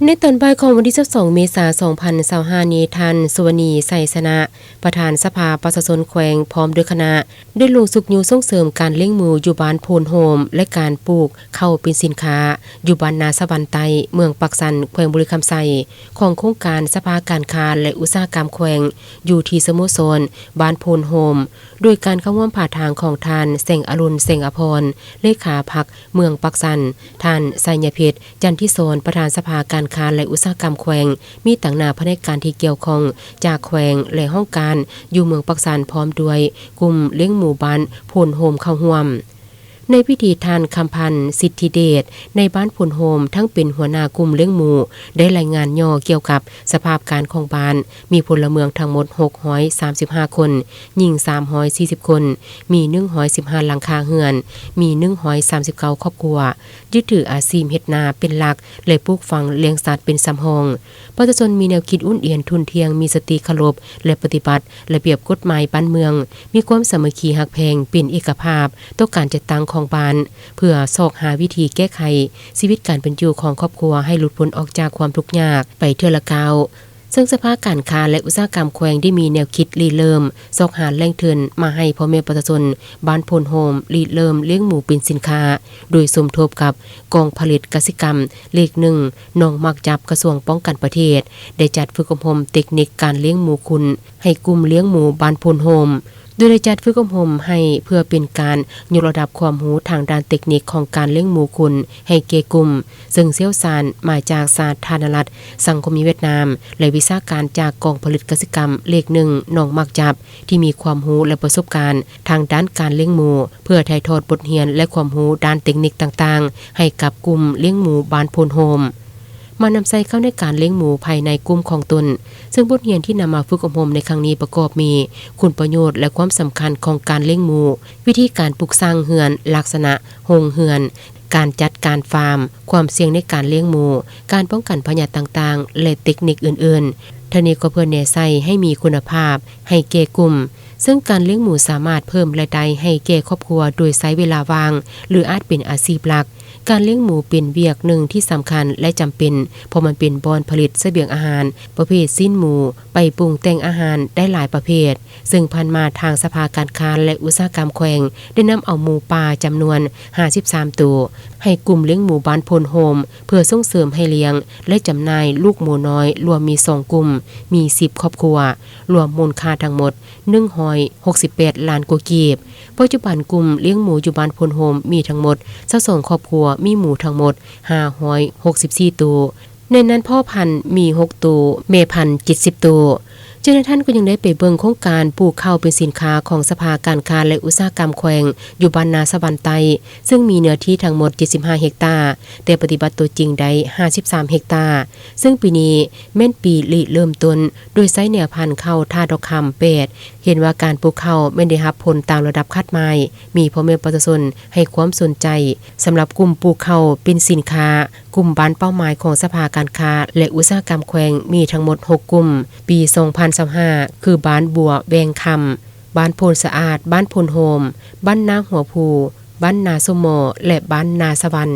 ໃນຕອນບ່າຍຂອງວັນທີຊາວສອງ ເມສາ ສອງພັນຊາວຫ້ານີ້, ທ່ານ ສຸວະນີ ໄຊຊະນະ ປະທານສະພາປະຊາຊົນແຂວງ ພ້ອມດ້ວຍຄະນະ ໄດ້ລົງຊຸກຍູ້ສົ່ງເສີມການລ້ຽງໝູຢູ່ບ້ານໂພນໂຮມ ແລະ ການປູກເຂົ້າເປັນສິນຄ້າ ຢູ່ບ້ານນາສະຫວັນໃຕ້ ເມືອງປາກຊັນ ແຂວງບໍລິຄຳໄຊ ຂອງໂຄງການສະພາການຄ້າ ແລະ ອຸດສາຫະກຳແຂວງ ຢູ່ທີ່ສະໂມສອນບ້ານໂພນໂຮມ ໂດຍການເຂົ້າຮ່ວມຜ່ານທາງຂອງທ່ານ ແສງອະລຸນ ແສງອະພອນ ເລຂາພັກເມືອງປາກຊັນ, ທ່ານ ໄຊຍະເພັດ ຈັນທິສອນ ປະທານສະພາການຄ້າ ແລະ ອຸດສາຫະກຳແຂວງ, ມີຕາງໜ້າພະແນກການທີ່ກ່ຽວຂ້ອງຈາກແຂວງ ແລະ ຫ້ອງການຢູ່ເມືອງປາກຊັນ ພ້ອມດ້ວຍກຸ່ມລ້ຽງໝູບ້ານໂພນໂຮມເຂົ້າຮ່ວມ. ໃນພິທີ ທ່ານ ຄຳພັນ ສິດທິເດດ ນາຍບ້ານໂພນໂຮມ ທັງເປັນຫົວໜ້າກຸ່ມລ້ຽງໝູ ໄດ້ລາຍງານຫຍໍ້ກ່ຽວກັບສະພາບການຂອງບ້ານ, ມີພົນລະເມືອງທັງໝົດ ຫົກຮ້ອຍສາມສິບຫ້າຄົນ, ຍິງ ສາມຮ້ອຍສີ່ສິບຄົນ, ມີ ໜຶ່ງຮ້ອຍສິບຫ້າຫຼັງຄາເຮືອນ, ມີ ໜຶ່ງຮ້ອຍສາມສິບເກົ້າຄອບຄົວ, ຍຶດຖືອາຊີບເຮັດນາເປັນຫຼັກ ແລະ ປູກຝັງລ້ຽງສັດເປັນສຳຮອງ. ປະຊາຊົນມີແນວຄິດອຸ່ນອຽນທຸ່ນທ່ຽງ, ມີສະຕິເຄົາລົບ ແລະ ປະຕິບັດລະບຽບກົດໝາຍບ້ານເມືອງ, ມີຄວາມສາມັກຄີຮັກແພງ, ເປັນເອກະພາບຕໍ່ການຈັດຕັ້ງຂອງບ້ານ, ເພື່ອຊອກຫາວິທີແກ້ໄຂຊີວິດການເປັນຢູ່ຂອງຄອບຄົວໃຫ້ຫຼຸດພົ້ນອອກຈາກຄວາມທຸກຍາກໄປເທື່ອລະກ້າວ. ເຊິ່ງສະພາການຄ້າ ແລະ ອຸດສາຫະກຳແຂວງໄດ້ມີແນວຄິດລິເລີ່ມ ຊອກຫາແຫຼ່ງທຶນມາໃຫ້ພໍ່ແມ່ປະຊາຊົນບ້ານໂພນໂຮມລິເລີ່ມລ້ຽງໝູເປັນສິນຄ້າ, ໂດຍສົມທົບກັບກອງຜະລິດກະສິກຳເລກໜຶ່ງ ໜອງໝາກຈັບ ກະຊວງປ້ອງກັນປະເທດ ໄດ້ຈັດຝຶກອົບຮົມເຕັກນິກການລ້ຽງໝູຂຸນໃຫ້ກຸ່ມລ້ຽງໝູບ້ານໂພນໂຮມ, ໂດຍໄດ້ຈັດຝຶກອົບຮົມໃຫ້ເພື່ອເປັນການຍົກລະດັບຄວາມຮູ້ທາງດ້ານເຕັກນິກຂອງການລ້ຽງໝູຂຸນໃຫ້ແກ່ກຸ່ມ ເຊິ່ງຊ່ຽວຊານມາຈາກສາທາລະນະລັດສັງຄົມນິຍົມຫວຽດນາມ ແລະ ວິຊາການຈາກກອງຜະລິດກະສິກຳເລກໜຶ່ງ ໜອງໝາກຈັບ ທີ່ມີຄວາມຮູ້ ແລະ ປະສົບການທາງດ້ານການລ້ຽງໝູ ເພື່ອຖ່າຍທອດບົດຮຽນ ແລະ ຄວາມຮູ້ດ້ານເຕັກນິກຕ່າງໆ ໃຫ້ກັບກຸ່ມລ້ຽງໝູບ້ານໂພນໂຮມ. ມານຳໃຊ້ເຂົ້າໃນການລ້ຽງໝູພາຍໃນກຸ່ມຂອງຕົນ, ເຊິ່ງບົດຮຽນທີ່ນຳມາຝຶກອົບຮົມໃນຄັ້ງນີ້ປະກອບມີ ຄຸນປະໂຫຍດ ແລະ ຄວາມສຳຄັນຂອງການລ້ຽງໝູ, ວິທີການປຸກສ້າງເຮືອນ, ລັກສະນະໂຮງເຮືອນ, ການຈັດການຟາມ, ຄວາມສ່ຽງໃນການລ້ຽງໝູ, ການປ້ອງກັນພະຍາດຕ່າງໆ ແລະ ເຕັກນິກອື່ນໆ, ທັງນີ້ກໍເພື່ອແນໃສ່ໃຫ້ມີຄຸນນະພາບໃຫ້ແກ່ກຸ່ມ, ເຊິ່ງການລ້ຽງໝູສາມາດເພີ່ມລາຍໄດ້ໃຫ້ແກ່ຄອບຄົວໂດຍໃຊ້ເວລາວ່າງ ຫຼື ອາດເປັນອາຊີບຫຼັກ. ການລ້ຽງໝູເປັນວຽກໜຶ່ງທີ່ສຳຄັນ ແລະ ຈຳເປັນ, ເພາະມັນເປັນບ່ອນຜະລິດສະບຽງອາຫານປະເພດຊີ້ນໝູ ໄປປຸງແຕ່ງອາຫານໄດ້ຫຼາຍປະເພດ, ເຊິ່ງຜ່ານມາທາງສະພາການຄ້າ ແລະ ອຸດສາຫະກຳແຂວງໄດ້ນຳເອົາໝູປ່າຈຳນວນຫ້າສິບສາມໂຕ ໃຫ້ກຸ່ມລ້ຽງໝູບ້ານໂພນໂຮມ ເພື່ອສົ່ງເສີມໃຫ້ລ້ຽງ ແລະ ຈຳໜ່າຍລູກໝູນ້ອຍ ລວມມີສອງກຸ່ມ, ມີສິບຄອບຄົວ, ລວມມູນຄ່າທັງໝົດ ໜຶ່ງຮ້ອຍຫົກສິບແປດລ້ານກວ່າກີບ. ປັດຈຸບັນກຸ່ມລ້ຽງໝູຢູ່ບ້ານໂພນໂຮມມີທັງໝົດຊາວສອງຄອບຄົວ, ມີໝູທັງໝົດຫ້າຮ້ອຍຫົກສິບສີ່ໂຕ, ໃນນັ້ນພໍ່ພັນມີຫົກໂຕ, ແມ່ພັນເຈັດສິບໂຕ. ເຈົ້າໜ້າທີ່ທ່ານກໍຍັງໄດ້ໄປເບິ່ງໂຄງການປູກເຂົ້າເປັນສິນຄ້າຂອງສະພາການຄ້າ ແລະ ອຸດສາຫະກຳແຂວງ ຢູ່ບ້ານນາສະຫວັນໃຕ້, ເຊິ່ງມີເນື້ອທີ່ທັງໝົດເຈັດສິບຫ້າເຮັກຕາ, ແຕ່ປະຕິບັດຕົວຈິງໄດ້ຫ້າສິບສາມເຮັກຕາ, ເຊິ່ງປີນີ້ແມ່ນປີລິເລີ່ມຕົ້ນ ໂດຍໃຊ້ແນວພັນເຂົ້າທ່າດອກຄຳແປດ, ເຫັນວ່າການປູກເຂົ້າແມ່ນໄດ້ຮັບຜົນຕາມລະດັບຄາດໝາຍ, ມີພໍ່ແມ່ປະຊາຊົນໃຫ້ຄວາມສົນໃຈສຳລັບກຸ່ມປູກເຂົ້າເປັນສິນຄ້າ, ກຸ່ມບ້ານເປົ້າໝາຍຂອງສະພາການຄ້າ ແລະ ອຸດສາຫະກຳແຂວງມີທັງໝົດຫົກກຸ່ມ, ປີສອງພັນຊາວຫ້າ ຄືບ້ານບົວແວງຄຳ, ບ້ານໂພນສະອາດ, ບ້ານໂພນໂຮມ, ບ້ານນາຫົວພູ, ບ້ານນາສົມໝໍ ແລະ ບ້ານນາສະຫວັນ.